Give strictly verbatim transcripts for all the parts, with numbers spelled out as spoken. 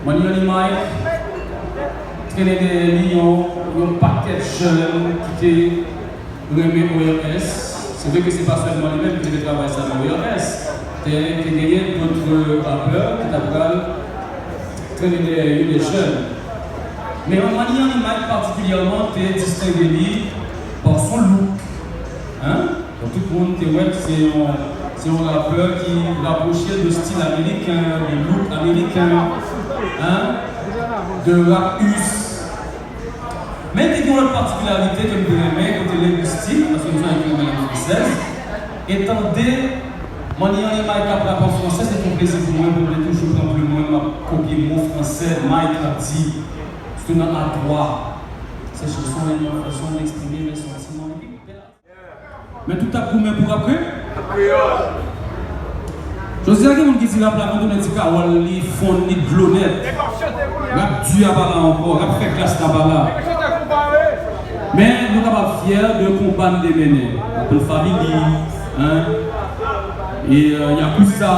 Money Money Mike trennen dèyè li yon, yon pakèt jèn ki te renmen O R S. Se vre ke se pa sèlman li menm ki te fè travay sa nan O R S. Te, te genyen dòt rapè ki t ap pral trennen dèyè yo, de jèn. Men Money Money Mike patikilyèman te distenge li pa son look. Hein? Donk, tout moun te wè l, se yon, se yon rapè ki rapwoche de stil ameriken, de look ameriken, hein, de rap us. Men te gen yon lòt patikilarite ke m te renmen, kote lengwistik, paske m se yon ekriven lang fransèz, e tande Money Money Mike ap rap an fransè, se te yon plezi pou mwen, pou m te toujou pran plim mwen, m ap kopye mo fransè Mike ap di, sitou nan atwa. Se chanson, yon fason d'exprimer mes sentiments. Men tout ap goumen pou rap kreyòl. Jodi a, gen moun ki di rap la, konn tounen ti kawòl, li fonn, li dlo nèt. Rap di a pa la ankò, rap fè glas la pa la. Men nou kapab fyè de konba n te mennen. Rap Family, hein? E, euh, Yakuza,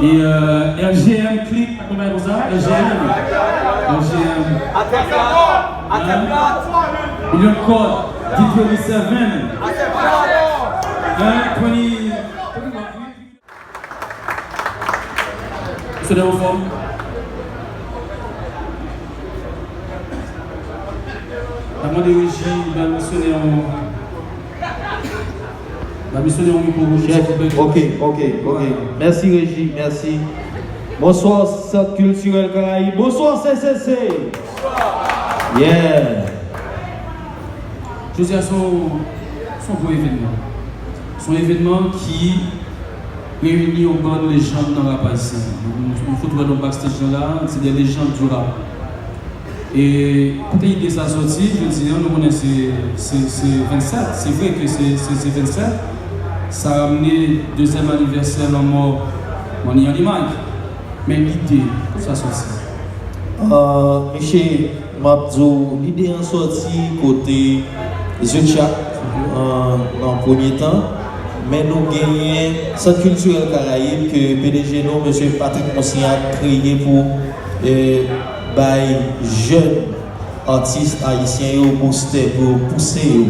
e, euh, L G M Click, pa konn bagay konsa? L G M. L G M. Hein? Million Code, D twenty-seven. Hein? Twenty. Se de anfòm. N ap mande reji ba misyonè yon, ba misyonè yon mikwo pou nou, silvouplè. Ok, ok, ok. Mèsi, reji, mèsi. Bonswa, Sant Kiltirèl Karayib. Bonswa, C C C. Yeah. Jodi a, se yon, se yon gwo evènman. Se yon evènman ki reyini yon bann lejann nan rap ayisyen. Nou, nou, nou fout wè nan backstage lan la, se de lejann du rap. E kote ide sa soti, jodi a, nou konnen se, se, se vennsèt. Se vre ke se, se, se vennsèt. Sa ramne dezyèm anivèsè lanmò Money Money Mike. Men lide, kote sa soti? Ah, mesye, m ap di w, lide an soti kote Zechak, an, an premye tan, men nou genyen Sant Kiltirèl Karayib ke P D G nou, mesye Patrick Monsignac, kreye pou, eh, bay jèn atis ayisyen yo boustè, pou pouse yo.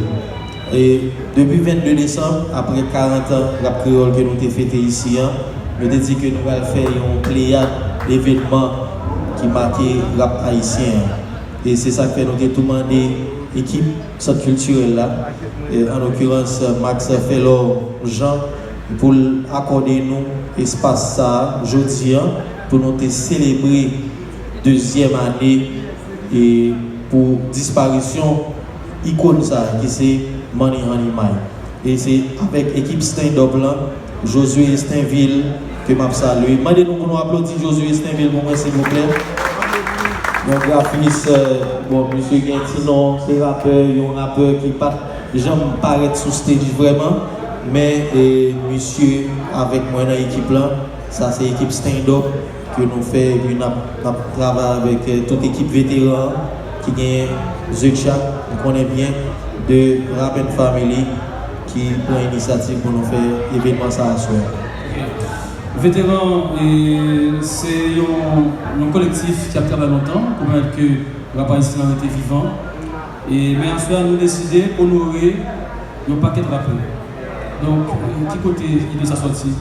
E depi vennde desanm, apre karant an rap kreyòl ke nou te fete isi an, nou te di ke nou pral fè yon pleyad evènman ki make rap ayisyen an. E se sa k fè nou te tou mande ekip Sant Kiltirèl la, e an okirans Max Felor Jean, pou l akòde nou espas sa a jodi a, pou nou te selebre dezyèm ane e pou disparisyon ikòn sa a ki se Money Honey Mike. E se avèk ekip stand-up lan, Josué Stainville, ke m ap salye. Mande nou pou nou aplodi Josué Stainville pou mwen, silvouplè. Yon grafis, euh, bon, misye gen ti non, se rapè, yon rapè ki pa t janm parèt sou stage vrèman, men, e, misye avèk mwen nan ekip lan, sa se ekip stand-up ke nou fè, epi n ap, n ap travay avèk, eh, tout ekip veteran an ki gen Zechak, nou konnen byen, de Rap and Family ki pran inisyativ pou nou fè evènman sa aswè a. Veteran, eh, se yon, yon kolektif ki ap travay lontan pou pèmèt ke rap ayisyen an rete vivan. E, men aswè a, nou deside onore yon pakèt rapè. Donk, ki kote ide sa soti?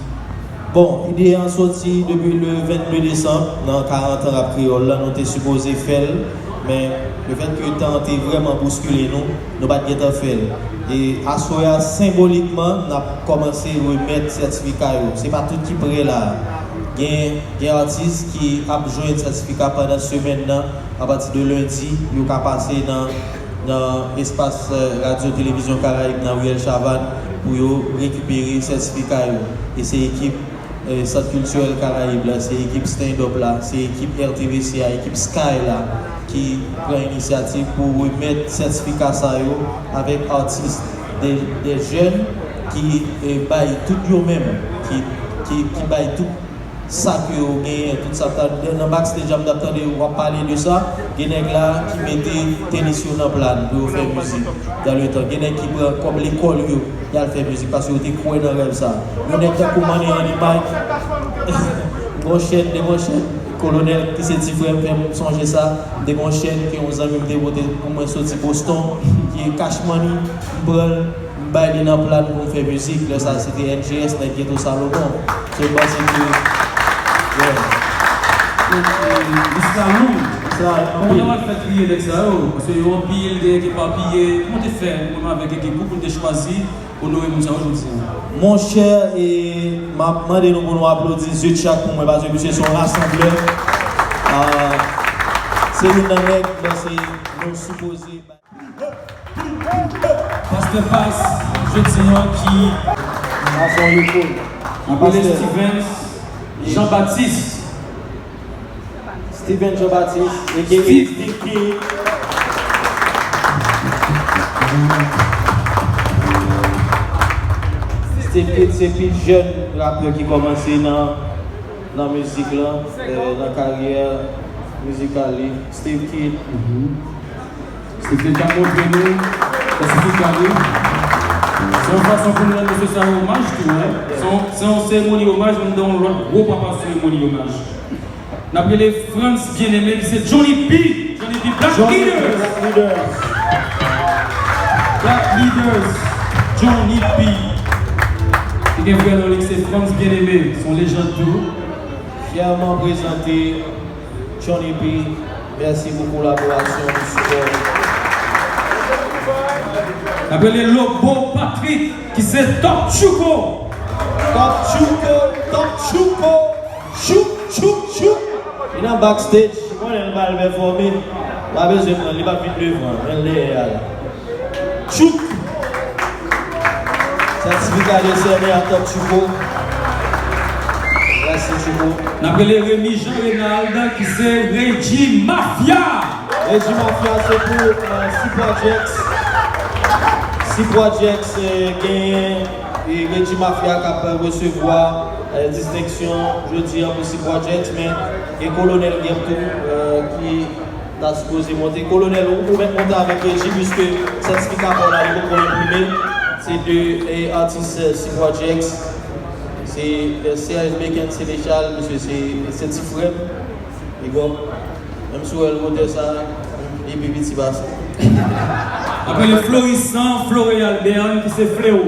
Bon, ide a soti depi le vennde desanm, nan karant an rap kreyòl la, nou te sipoze fè l, men lefètke tan an te vrèman bouskile nou, nou pa t gentan fè l. E aswè a, senbolikman, n ap kòmanse remèt sètifika yo. Se pa tout ki prè la. Gen, gen atis ki ap jwenn sètifika pandan semèn nan, apati de lendi, yo ka pase nan nan espas, eh, Radyo Televizyon Karayib nan Riyèl Chavann pou yo rekipere sètifika yo. E se ekip, eh, Sant Kiltirèl Karayib la, se ekip stand-up la, se ekip R T V C a, ekip Sky la ki pran inisyativ pou remèt sètifika sa yo avèk atis, de, de jèn ki, eh, bay tout yo menm, ki, ki, ki bay tout sa ke yo genyen, tout sa, ta, nan backstage a, m t ap tande w ap pale de sa, gen nèg la ki mete tenis yo nan plan pou yo fè mizik. Dan le tan, gen nèg ki pran kòb lekòl yo, y al fè mizik, paske yo te kwè nan rèv sa. Yon nèg tankou Money Honey Mike, gon chèn, de gon chèn, Kolonèl, ki se ti frè m, fè m sonje sa. M te gen yon chèn ke yon zanmi m te pote pou mwen soti Boston, ki e cash money, m pran l, m bay li nan pla n pou m fè mizik. Lè sa a, se te N G S, nèg Ghetto Salomon. So, m panse ke, yeah. Lis la long. Lis la anpil. Kòman w al fè triye nèg sa yo? Paske yo anpil, gen, gen epapiye. Kòman w te fè, ou menm avèk ekip ou, pou n te chwazi onore moun sa yo jodi a? Monchè, e, m ap mande nou pou nou aplodi Zechak pou mwen, paske misye se yon rasanblè. Ah, se youn nan nèg, m panse nou sipoze bay. Pastè Pas, jodi a, ki Pas on YouTube. Apele Pastè Stevens Jean Baptiste. Steven Jean Baptiste, a k a Steve. Steve Kid. Steve Kid se pi jèn rapè ki kòmanse nan, nan mizik lan, euh, nan karyè mizikal li. Steve Kid. Mhm. Steve Kid ap montre nou klasifikasyon li. Se yon fason pou nou rann mesye sa yo omaj tou, hein. Se yon, se yon seremoni omaj, nou nan yon lòt gwo papa seremoni omaj. N ap rele Frantz Bien-Aimé, ki se Johnny P. Johnny P, Black Johnny P, Leaders. Black Leaders. Black Leaders, Johnny P. Li gen vrè non li, ki se Frantz Bien-Aimé, se yon lejand tou. Fyèman prezante Johnny P, mèsi pou kolaborasyon, pou sipò. N ap rele Lobo Patrick, ki se Top Chouko. Top Chouko, Top Chouko, Chouk, Chouk, Chouk. Li nan backstage, konnen l pral pèfòme. Pa bezwen pran l, li p ap vin devan, men l dèyè a la. Tchouk! Sètifika de sènen a Top Chouko. Mèsi, Chouko. N ap rele Remy Jean Renald, ki se Reggie Mafia. Reggie Mafia, se pou, euh, C Projects. C Projects, euh, genyen, e, Reggie Mafia k ap resevwa, euh, distenksyon jodi a pou C Projects, men gen Kolonèl Gap tou, euh, ki ta sipoze monte. Kolonèl, ou, ou mèt monte avèk Reggie, piske sètifika pa w la, li poko enprime. Se de, e, atis, e, C Projects. Se, e, Serge Mecken Sénéchal, misye se, se ti frè m. Big up. Menm si w wè l motè sa, li pi piti pase. Apre Florissant Floréal Bern, ki se Fléau.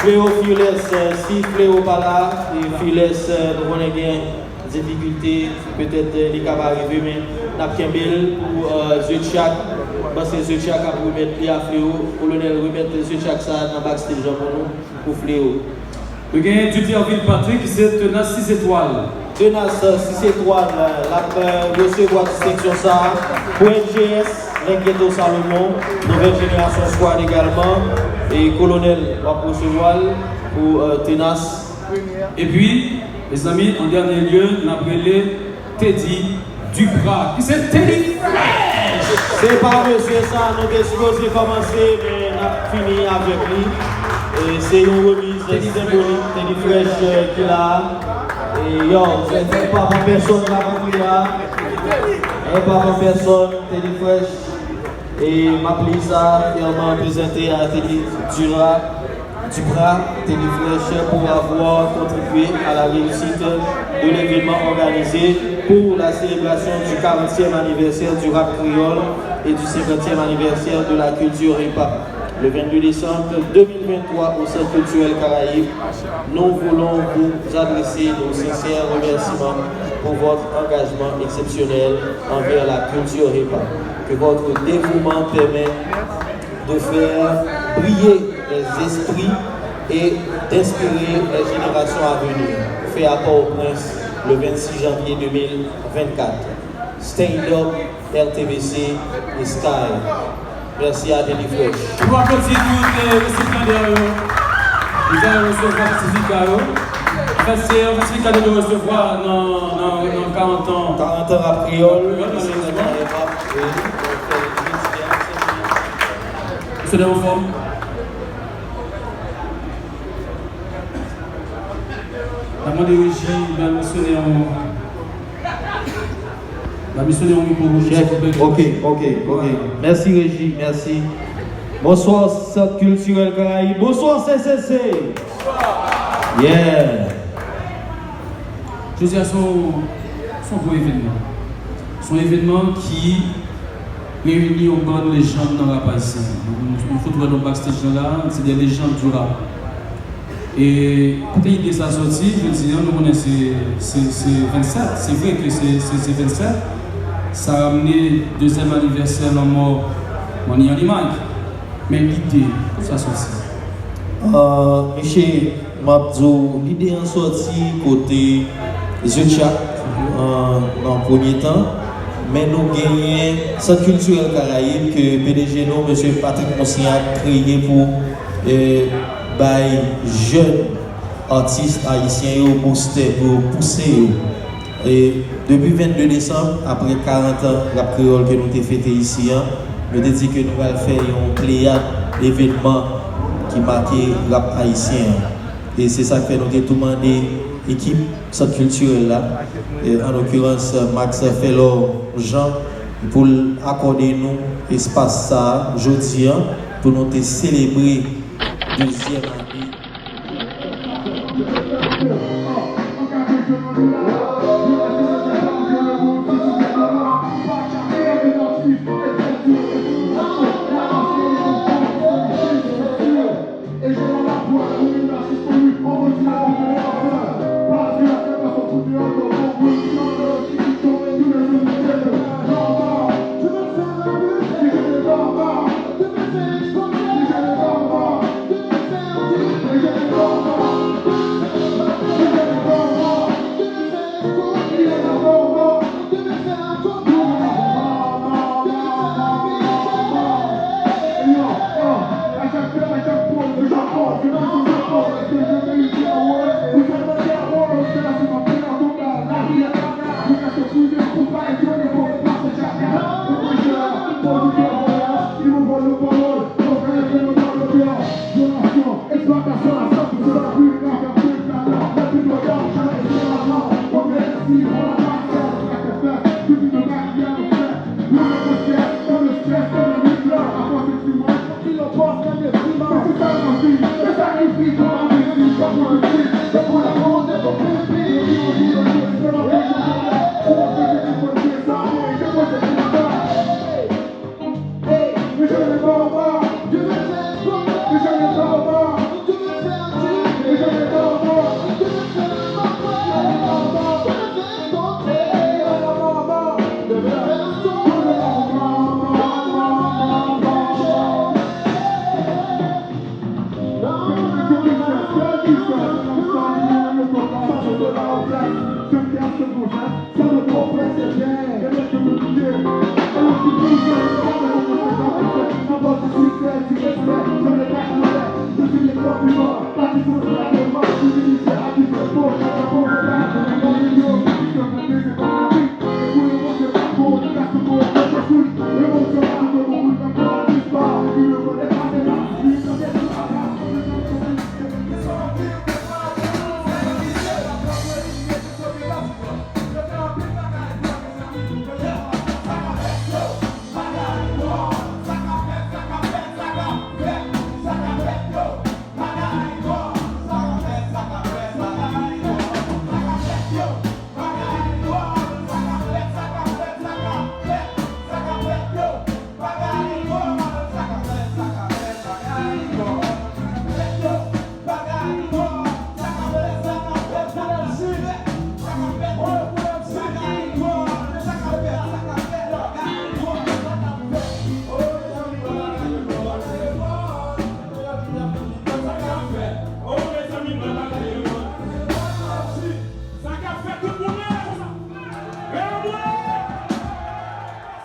Fléau Fearless, e, si Fléau pa la, e, Fearless, e, nou konnen gen difikilte, petèt, eh, li ka pa rive, men n ap kenbe l pou, eh, Zechak. M panse Zechak ap remèt li a Fléau. Kolonèl, remèt Zechak sa nan backstage an pou nou, pou Fléau. Nou genyen Duterville Patrick, ki se Tenas Sis Etwal. Tenas, eh, Sis Etwal, eh, l ap, eh, resevwa distenksyon sa a pou N G S, Nèg Ghetto Salomon, Nouvèl Jenerasyon Squad egalman. E Kolonèl, w ap resevwa l pou, eh, Tenas. Epi, mezanmi, an dènye lye, n ap rele Teddy Duprat, ki se Teddy Fresh! Se pa mesye sa nou te sipoze kòmanse, men n ap fini avèk li. E se yon remiz senbolik, Teddy Fresh, eh, ki la a. E yo, se, se papa pèsòn la pou li a. E papa pèsòn, Teddy Fresh. E m ap li sa, fyèman prezante a Teddy Dura, Duprat, Teddy Fresh, pour avoir contribué à la réussite de l'événement organisé pour la célébration du quarantième anniversaire du rap créole et du cinquantième anniversaire de la culture hip-hop. Le vingt-deux décembre deux mille vingt-trois au Centre culturel Caraïbe, nous voulons vous adresser nos sincères remerciements pour votre engagement exceptionnel envers la culture hip-hop. Que votre dévouement permet de faire briller les esprits et d'inspirer les générations à venir. Fait à Port-au-Prince le vingt-six janvier deux mille vingt-quatre. Stand Up, R T V C et Sky. Mèsi a Teddy Fresh. Nou aplodi tout, eh, resipyandè yo. Nou pral resevwa sètifika yo. Anfèt, se yon sètifika nou resevwa nan, nan, nan karant an. Karant an rap kreyòl. Rap kreyòl, malerezman. Misye anfòm. N ap mande reji, n ap mensyone yon, n ap mensyone yon mikwo pou nou, silvouplè. Ok, ok, ok. Mèsi, reji, mèsi. Bonswa, Sant Kiltirèl Karayib. Bonswa, C C C. Yeah. Jodi a se yon Se yon gwo evènman. Se yon evènman ki reyini yon bann lejann nan rap ayisyen. Nou, nou fout wè nou backstage lan la, se de lejann di rap. E kote ide sa soti, jodi a, nou konnen se, se, se vennsèt. Se vre ke se, se, se vennsèt. Sa ramne dezyèm anivèsè lanmò Money Money Mike. Men lide, kote sa soti? Ah, mesye, m ap di w, lide an sòti kote Zye Tchak, ah, nan premye tan, men nou genyen Sant Kiltirèl Karayib ke P D G nou, mesye Patrick Monsignat, kreye pou, eh, bay jèn atis ayisyen yo boustè, pou yo pouse yo. E depi vennde desanm, apre karant an rap kreyòl ke nou te fete isi an, nou te di ke nou pral fè yon pleyad evènman ki make rap ayisyen an. E se sa k fè nou te tou mande ekip Sant Kiltirèl la, e an okirans Max Felor Jean, pou l akòde nou espas sa a jodi a, pou nou te selebre dezyèm ane.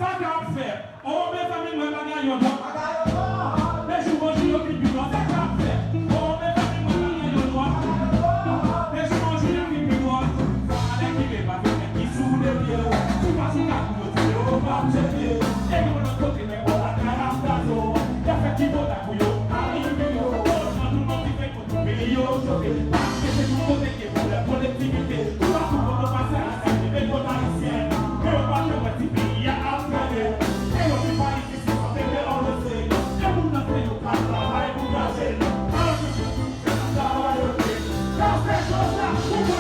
Sa k ap fèt? O, mezanmi, mwen bagay yo dwòl. De jou an jou, yo vin pi dwòl. Sa k ap fèt? O, mezanmi, mwen bagay yo dwòl. De jou an jou, yo vin pi dwòl. Sa pa nèg ki vle pa fè nèg ki sou de pye w. Si w pa sou kay pou yo di yo pa tcheke. E yo nan kote nèg bò lakay ap gazo. Y ap fè ti boda pou yo, a limit yo. Bon, jan nou nan ti fèk pou peyi yo choke. Pa kite se tout kote gen pwoblèm kolektivite. Toupatou kote w pase, a sa ki vle kot ayisyen. Men yo pa janm wè ti peyi a ap trene. E yo vin pa isit. Mezanmi, mwen pa ka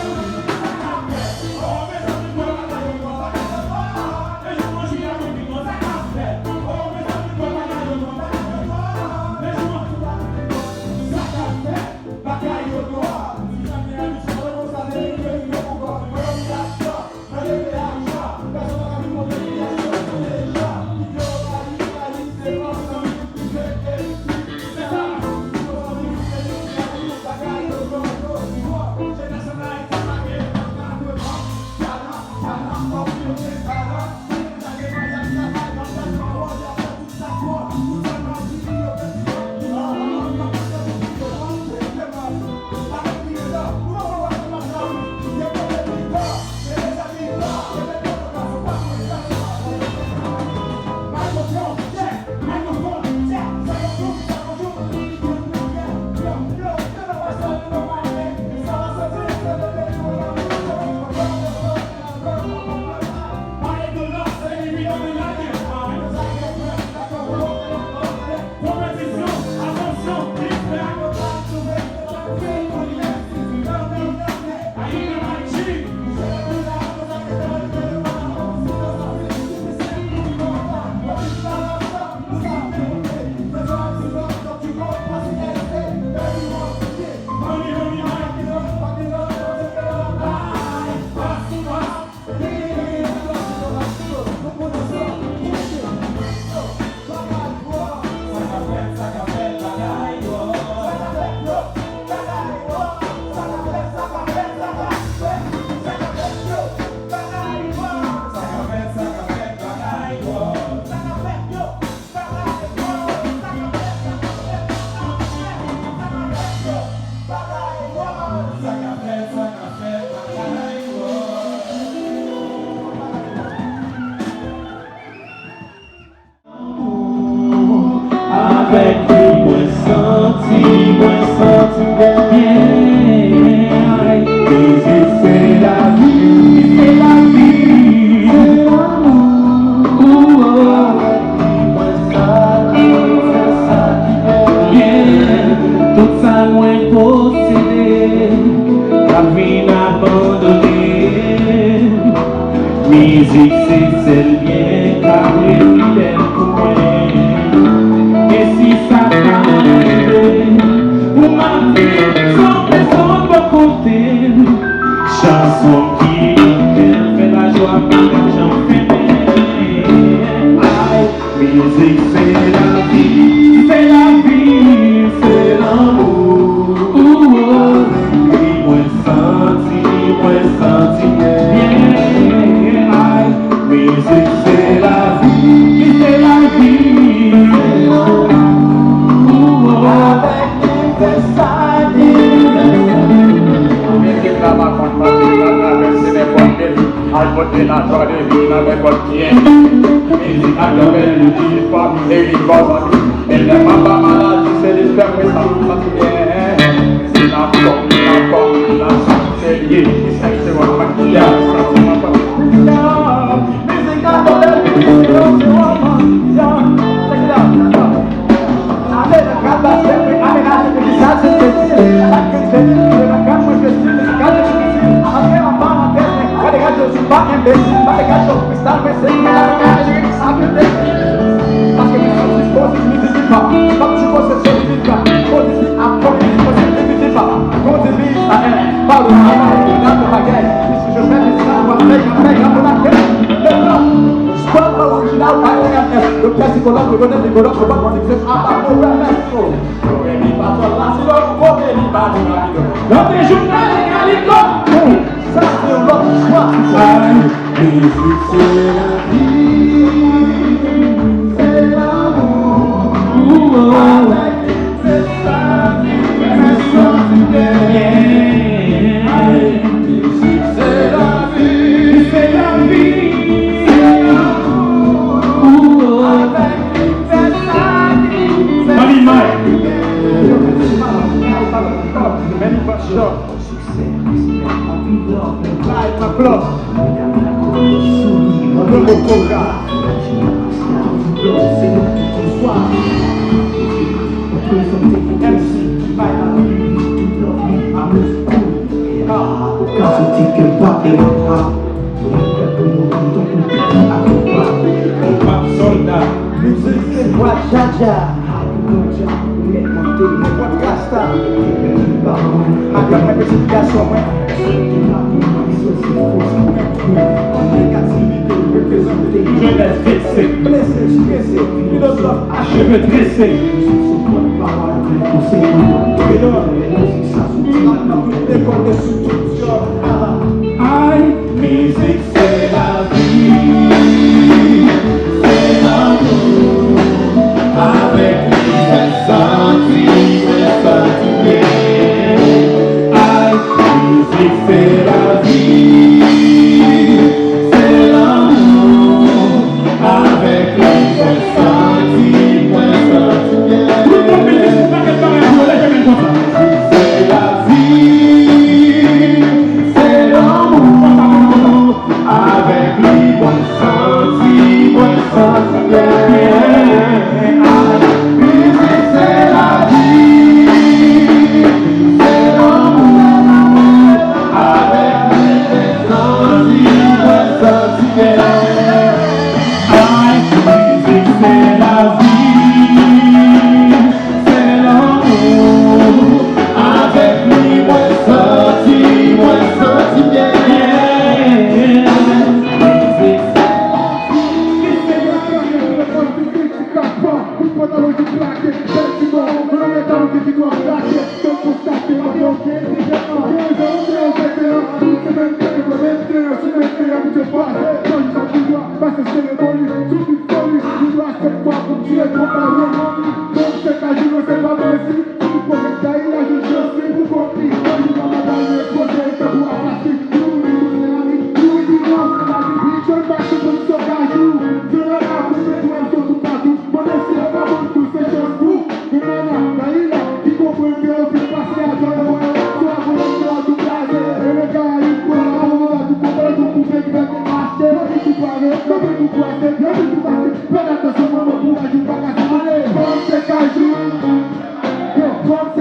jwenn. Sa k ap fèt? O, mezanmi, mwen pa ka jwenn. Mwen santi byen. Mizik se lavi, se lavi. Se lanmou. Ou, oh. Mwen santi, mwen santi byen. Tout sa mwen posede, ka vin abandone. Mizik se sèl byen k ap ret fidèl pou mwen. E si sa ta rive, pou m ap viv san pèsonn bò kote m, chanson ki nan kè m fè lajwa pa ka janm fennen. Ay, mizik se lavi, se lavi, se lanmou. Ou, oh. Avèk li mwen santi, mwen santi byen. Ay, mizik se lavi, se lavi, se lanmou. Ou, oh. Avèk li mwen santi, mwen santi byen. Mizik la pa konn mande, l ka travèse nenpòt peyi. Al pote lajwa de vi nan nenpòt kiyen. Mizik ak yon bèl pi fò e pi fò. E lè m ap ba maladi, se li k fè m santi byen. Se la fòm, la fòm, la fòm, se li. Mizik ak yon bèl pi fò. Mizik ak yon bèl pi fò. Check it out. Ale nan kal Baskèt, mwen ale nan Jezi. Sa se Jezi. Sa ke Jezi, se nan kal mwen Jezi, mizikal se difisil. Antre an parantèz, mwen gade gad Jezi, pa enbesil, pa gad Jezi, kristal, mwen se mwen la kal Jezi, sa ke Jezi. Paske mwen santi pozitif, mizik pa. Santi pozitif, pozitif, pozitif, ap konn pozitif, pozitif pa. Konn diviz, pa en, pa de, pa de, pa de, pa de, si je fais mizik, mwen fè, mwen fè, mwen fè, mwen fè. Squad original, pa en, doktè sikològ, rekonèt sikològ, konprann mwen, se apa, mwen fè, mwen fè. Kote li pa twòp la, si lòt kote li pa di rapido. Lòt jounal Kaliko. Sa se yon lòt istwa. Ay, mizik se lavi, se lanmou. Avèk li se sa ki fè m santi byen. Ay, mizik se lavi, se lavi, se lanmou. Avèk Mami Mike. Manny Pastor. Live Club. Logo Coca. M C. Bay la. Ka soti ke m pa te nan pa. Mwen prè pou mouri tankou pitit ak yon pa. Pap sòlda. Mizik se vwa Jaja. Nenpòt rasta. Ak yon mwen pitit gason mwen. Negativite reprezante. Jenès vèsè. Blese, strese, filozof a cheve trese. Sou pwòp pawòl, men konsekans. Kreyòl. Sa sou tout lekòl e sou tout dyòl. Ay, mizik se lavi, se lanmou. Avèk li fè santi, fè santi byen. Ay, mizik se lavi, se lanmou. Avèk li mwen santi, mwen santi byen. Tout moun vin jis yon pakèt bagay pou yo leve men konsa. Se lavi, se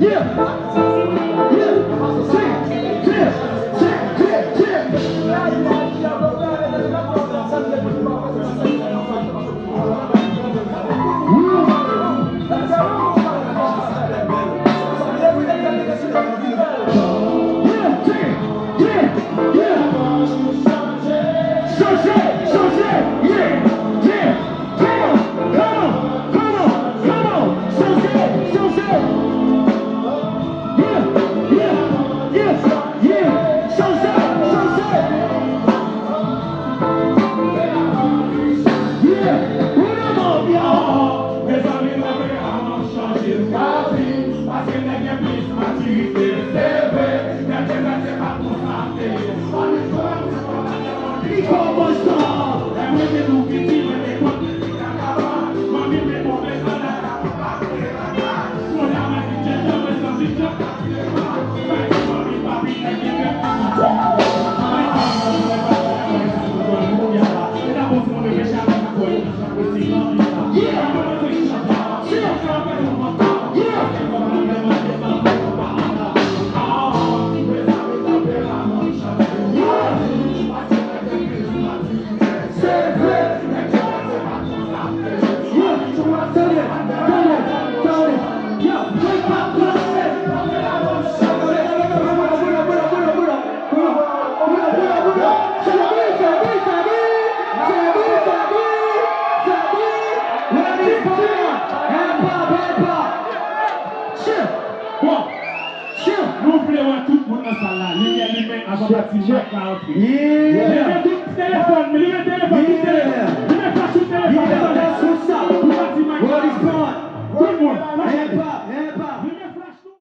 Yeah. Avan pati Mike la antre. Leve tout telefòn, leve telefòn, tout telefòn. Leve flash tout telefòn. Pou pati Mike la antre. Tout moun, flash. Leve flash tout.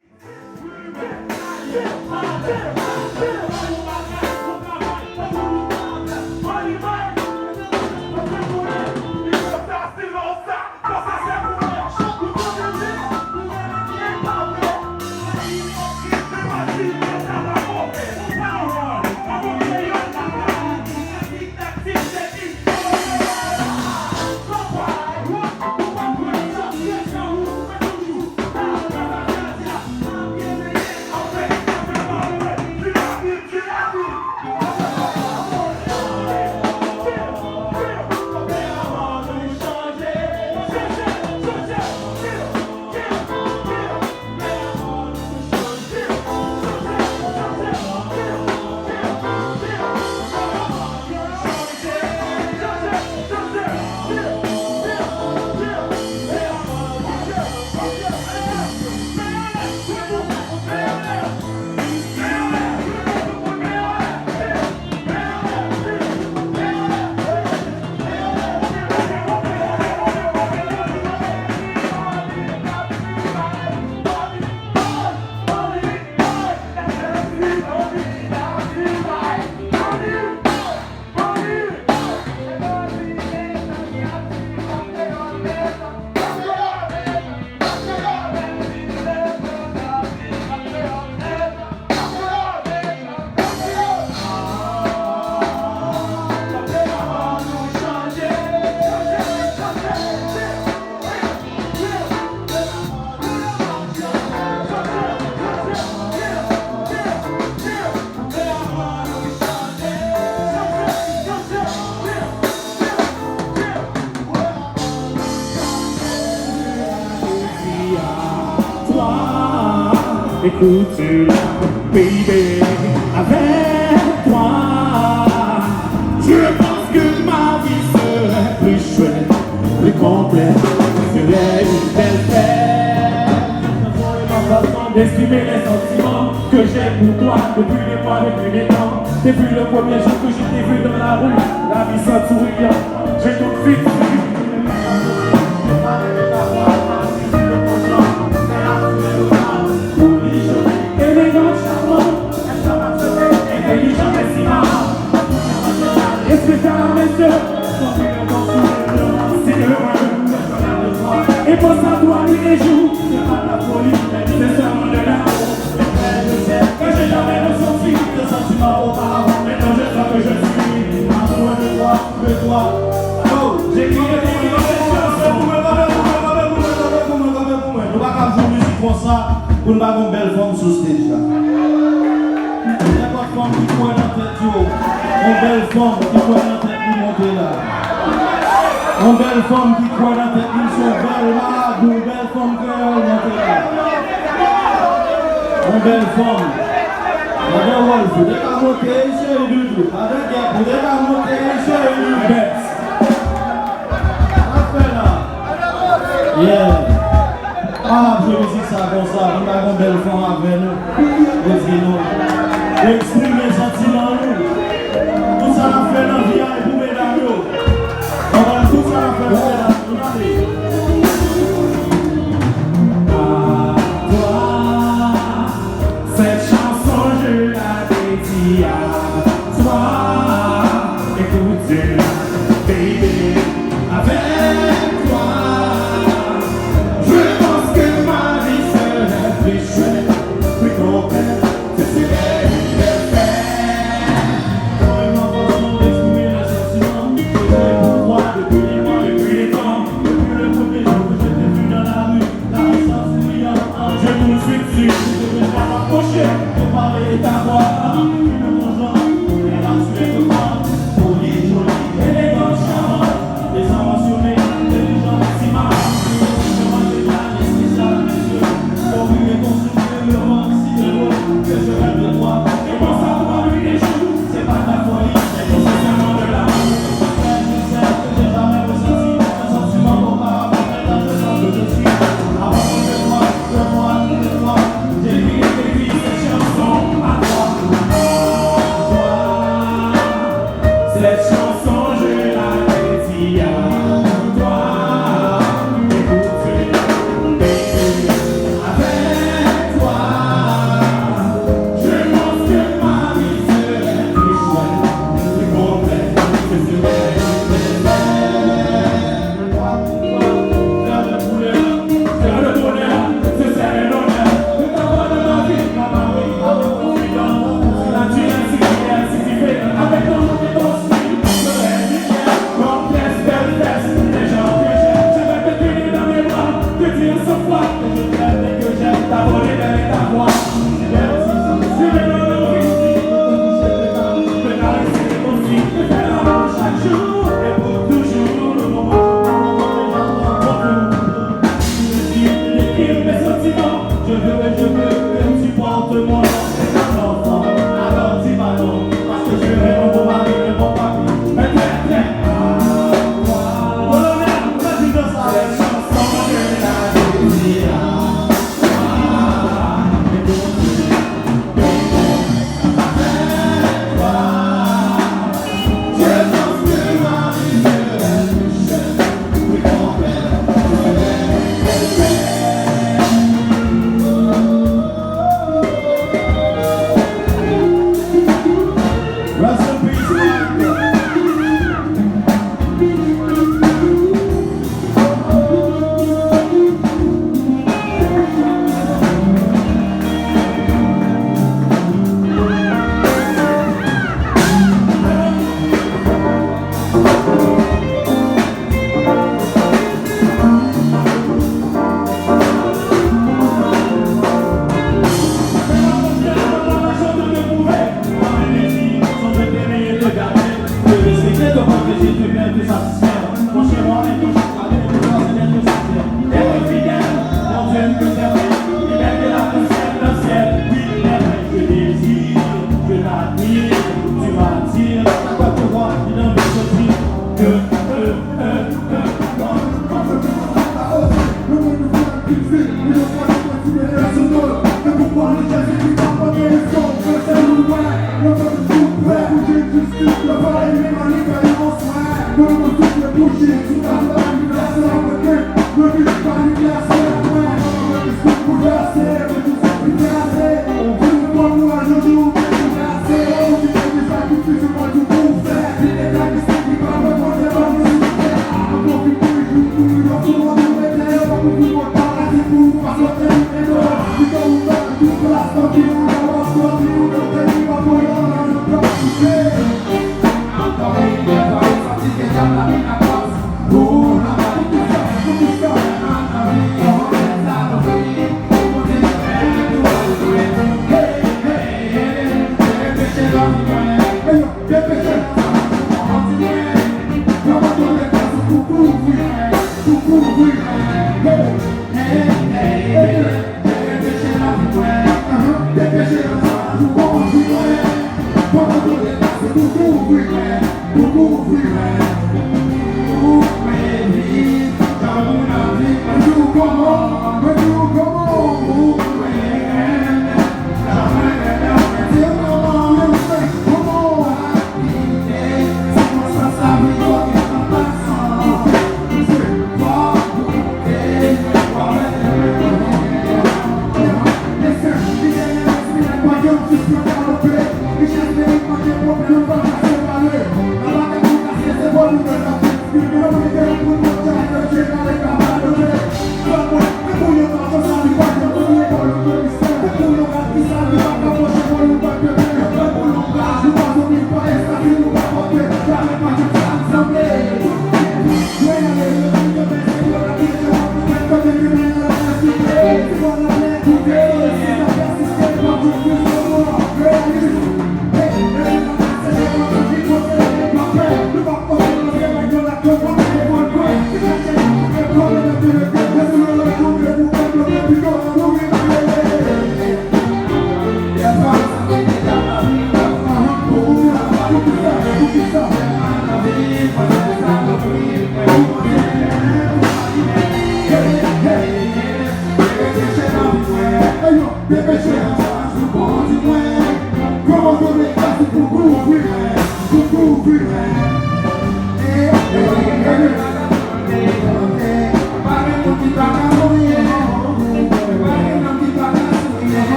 Toi, écoute cela, baby, avec toi, je pense que ma vie serait plus chouette, plus complète, serait une belle fête. Ma façon d'exprimer les sentiments que j'ai pour toi depuis des mois, depuis des temps, depuis le premier jour que je t'ai vu dans la rue, la vie sans sourire, j'ai tout de suite su. Élégante, charmante, intelligente et si marrante. Respectable, messieurs. C'est le roi. Et pense à toi nuit et jour. C'est pas de la folie, c'est seulement de l'amour. Que j'ai jamais ressenti de sentiment auparavant. Maintenant je sens que je suis amoureux de toi, de toi. Yo, j'ai crié pour une belle chanson. Kanpe pou mwen, kanpe pou mwen, kanpe pou mwen, kanpe pou mwen, kanpe pou mwen. Nou pa ka jwe mizik konsa pou n pa gen yon bèl fanm sou stage la. Nenpòt fanm ki kwè nan tèt yo, yon bèl fanm ki kwè nan tèt li monte la. Yon bèl fanm ki kwè nan tèt li, se yon bèl marabou, yon bèl fanm kreyòl monte la. Yon bèl fanm. Gade Rolf, ou te ka monte, cheri doudou. Gade Gèp, ou te ka monte, cheri doudou. Sa fè la. Yeah. An ap jwe mizik sa konsa, nou pa gon bèl fanm avè nou. Yo di nou, eksprime santiman nou. Tout sa n ap fè nan vi a e pou medam yo. Anben, tout sa n ap fè pou medam yo. Tande. À toi, cette chanson, je la dédie à toi. Écoute cela, baby, avec toi, je pense que ma vie serait plus chouette, plus complète, ce serait une belle fête. Tellement façon d'exprimer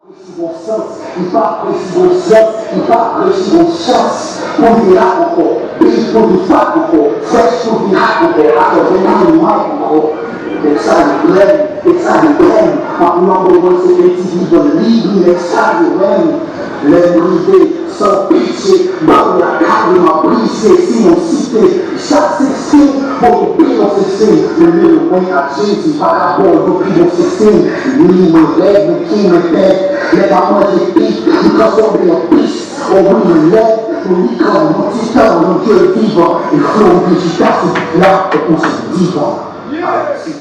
Resi gon sans, li pa resi gon sans, li pa resi gon sans pou l te hot ankò, big pou l te fat ankò, fresh pou l te hot ankò, atò vin nan mic ankò. Nèg sa yo grenn, nèg sa yo grenn, m ap nan moman se M T V ban m libi, nèg sa yo grenn. Lè m rive, san pitye, ban m lakay, m ap brize, si yon site, chak se siy, pou nou pi yon se siy, le mwen ak Jezi, vagabon, yo pi bon se siy, ni mwen rèd, mwen king, mwen pèd, lè pa manje pit, li transfòme an pis, on wi mwen lèd, mwen li kòm yon titan, yon dye vivan, e flo m pi chita sou pit la, tankou se divan. Ayiti.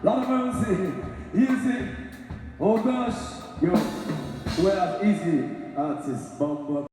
Lord of mercy. Easy. Oh gosh. Yo. Wè Easy. Atis. Bòm, bòm.